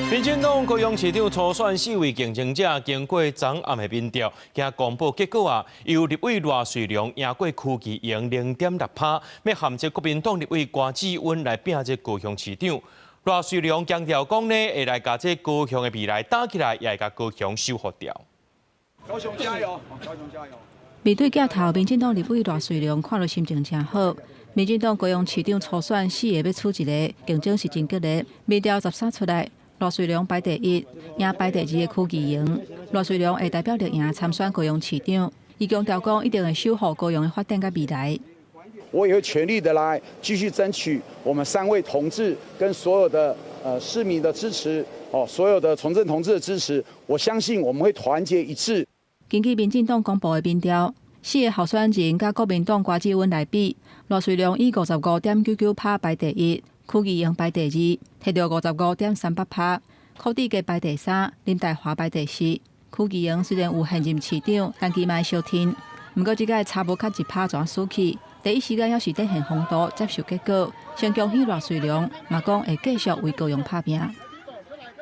民進黨高雄市長初選四位競爭者經過昨暗的民調，今公布結果啊，由立委賴瑞隆贏過柯建銘0.6趴，欲和這國民黨立委郭志溫來拚這高雄市長。賴瑞隆強調講呢，會來共這高雄的未來打起來，也會共高雄收復掉。高雄加油！高雄加油！面對鏡頭，民進黨立委賴瑞隆看落心情誠好。民進黨高雄市長初選四个欲取一个，競爭是真激烈。民調13出來，賴瑞隆排第一，贏排第二的柯建銘。賴瑞隆會代表綠營參選高雄市長，伊強調講一定會守護高雄的發展佮未來。我也會全力的來繼續爭取我們三位同志跟所有的市民的支持，哦，所有的從政同志的支持。我相信我們會團結一致。根據民進黨公布的民調，四个候選人佮國民黨郭志溫來比，賴瑞隆以55.99趴排第一，柯建銘排第二，摕著55.38趴，柯志杰排第三，林岱樺排第四。柯建銘雖然有現任市長，但伊嘛相挺，毋過這屆差無較1趴就輸去。第一時間猶是展現風度，接受結果，先恭喜賴瑞隆，嘛講會繼續為高雄拍拚。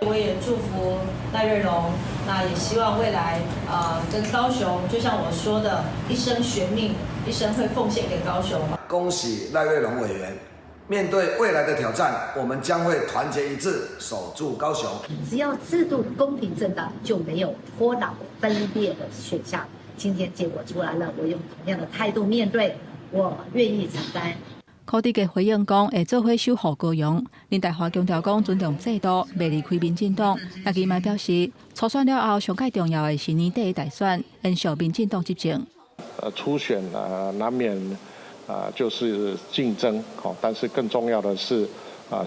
我也祝福賴瑞隆，那也希望未來跟高雄，就像我說的，一生懸命，一生會奉獻給高雄。恭喜賴瑞隆委員，面對未來的挑戰，我們將會團結一致，守住高雄。只要制度公平正當，就沒有脫黨分裂的選項。今天結果出來了，我用同樣的態度面對，我願意承擔。柯志杰回應講會做伙守護高雄。林岱樺強調講尊重制度，袂離開民進黨。但伊嘛表示，初選了後，上蓋重要的是年底的大選，延續民進黨執政。初選難免就是競爭，但是更重要的是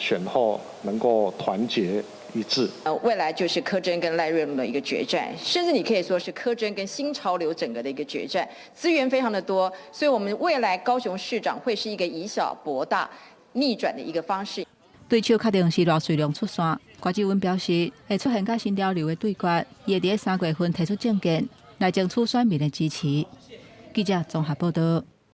選後能夠團結一致。未來就是柯貞跟賴瑞隆的一個決戰，甚至你可以說是柯貞跟新潮流整個的一個決戰，資源非常的多，所以我們未來高雄市長會是一個以小博大、逆轉的一個方式。對手確定是賴瑞隆出線，郭志溫表示會出現佮新潮流的對決，伊會佇3月份提出政見來爭取選民的支持。記者綜合報道。